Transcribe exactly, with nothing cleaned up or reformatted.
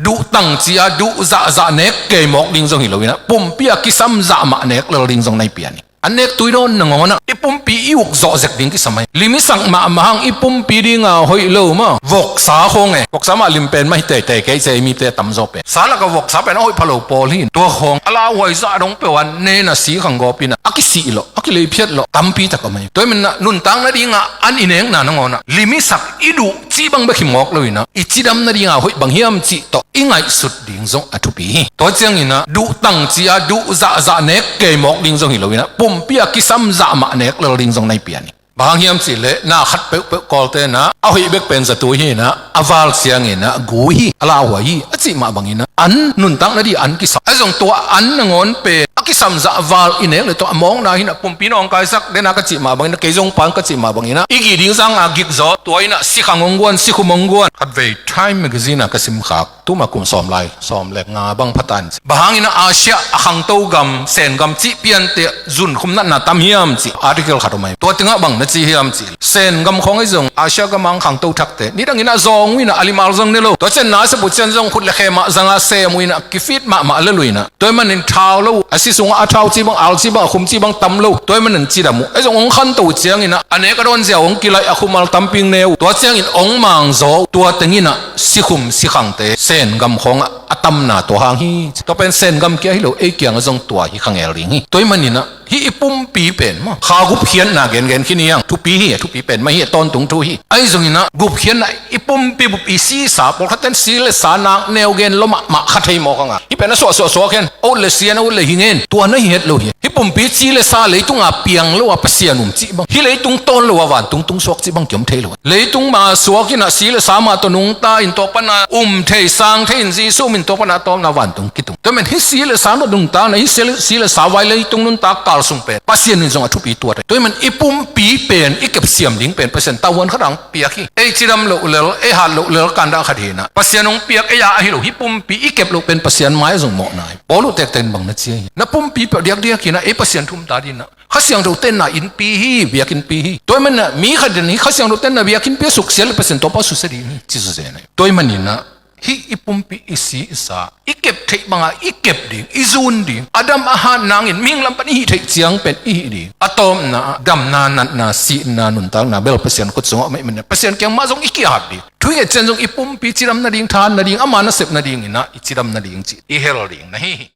Duh tangci-a duh zahzah nek kei mawk ding zong hi lo-in ah, pumpi-a kisam zah mah nek lel ding zong na hi pian hi. An nek tui dawn nangawn ah i pumpi i uk zawh zek ding kisam hi. Limisak mahmah hang i pumpi dinga hoih lo maw, voksa khawng e. Voksa mah lim pen mah hi teitei kei, ci-a i mite tamzaw pen. Sa lakah voksa pen a hoih pha lo pawl hi. Tua khawng a lauhuai zah dong peuh a nen a si khang gawp in ah a kisih lawh, a kileiphiat lawh tampi tak om hi. Tua hi manin ah nuntak nadingah an i nekna nangawn ah limisak i duh cih bang bek hi mawk lo-in ah, i cidam nadinga hoih bang hiam cih tawh i ngaihsut ding zong a thupi hi. Tua ciangin ah duh tangci-a duh zahzah nek kei mawk ding zong hi lo-in ah, pumpi-a kisam zah mah nek lel ding zong na hi pian hi. Bang hang hiam cih leh na khat peuhpeuh Kawlte'n ah a hoih bek pen zatui hi-in ah, a val ciangin ah gu hi, a lauhuai hi a cih mah bangin ah an nuntak nading an kisam. Ahi zong tua an nangawn pen a kisam zah val i nek leh tua a mawkna hi-in ah, pumpi nawngkaisak den a ka cih mah bangin ah, kei zong pan ka cih mah bangin ah i gih ding zanga gik zaw. Tua in ah sikhang hong guan, sikhum hong guan. Khatvei Time Magazine-a ka simkhak, tuma kum sawm lai, sawm le nga bang pha ta in ci. Bang hangin ah Asia a khangto gam, Sen gam cih piante zunkhum natna tam hiam cih article khat om hi. Tua tengah bang na ci hiam cih leh, Sen gam khawng ahi zong Asia gam a khangto thakte nidangin ah zawng uh in ah, a limal zong ne lo. Tua ciang na sep uh ciang zong khut le khe mah zanga sem uh in ah, kifit mahmah lel uh in ah. Tua hi manin thau lo, a si sungah a thau cih bang, al cih bang, a khum cih bang tam lo. Tua hi manin cidam uh. Ahi zong hong khanto uh ciangin ah a nek a dawn ziau hong kilaih, a khum al tampi hong ne uh. Tua ciangin hong mangzaw uh. Tua teng in ah sikhum sikhangte Sen gam khawngah a tamna tua hang hi. Tua pen Sen gam kia hi lo, ei kiangah zong tua hi kha ngel ding hi. Tua hi manin ah hih i pumpi pen maw, kha gupkhiatna gengen khin hi hang. Thupi hi, a thupi pen mah hi, a tawntung thu hi. Ahi zongin ah gupkhiatna, i pumpi bup i sisa, pawlkhatte'n si le sa nak neu gen lua mahmah kha thei mawk hang a, hih pen a suahsuah suak hen, a ut le si hen, a ut le hi ngen, tua na hi het lo hi. Hih pumpi ci le sa leitunga piang lo a Pasian um cih bang, hih leitung tawn lo a vantung tung suak cih bang kiom thei lo. Leitung ma suak in ah si le sa mah tawh nungta in, tua pana um thei, sang thei in, Jesu min tua pana a tawpna vantung kitung. Tua hi manin hih si le sa mah nungta na, hih si le, si le sa vai leitung nuntak kal sung pen Pasian in zong a thupi tuat hi. Tua hi manin i pumpi pen i kepsiam ding pen Pasian tavuan khat hong piak hi. Ei cidam loh lel, ei hat loh lel kan dah khat hi-in ah, Pasian hong piak ei a ahi lo, hih pumpi i kep loh pen Pasian mai-ah zong mawhna hi. Paul uh tektek in bang na ci hiam? Na pumpi peuh diakdiak in ah ei Pasian thum ta ding in ah, Kha Siangtho tenna innpi hi, biakinnpi hi. Tua hi manin ah mi khat in hih Kha Siangtho tenna biakinnpi a suksiat leh Pasian Topa susia ding hi, ci zawzen hi. Tua hi manin ah hih i pumpi, i si i sa, i kep theih banga i kep ding, i zun ding, a dam a hat nangin mihing lam pan i hih theih ciang pen i hih ding. A tawpna ah damna, natna, sihna, nuntakna bel Pasian khut sungah om ahih manin ah Pasian kiang mah zong i kihap ding. Thu i nget ciang zong i pumpi cidam nading, tha hat nading, ama nasep nadingin ah i cidam nading cih i hel ding na hi hi.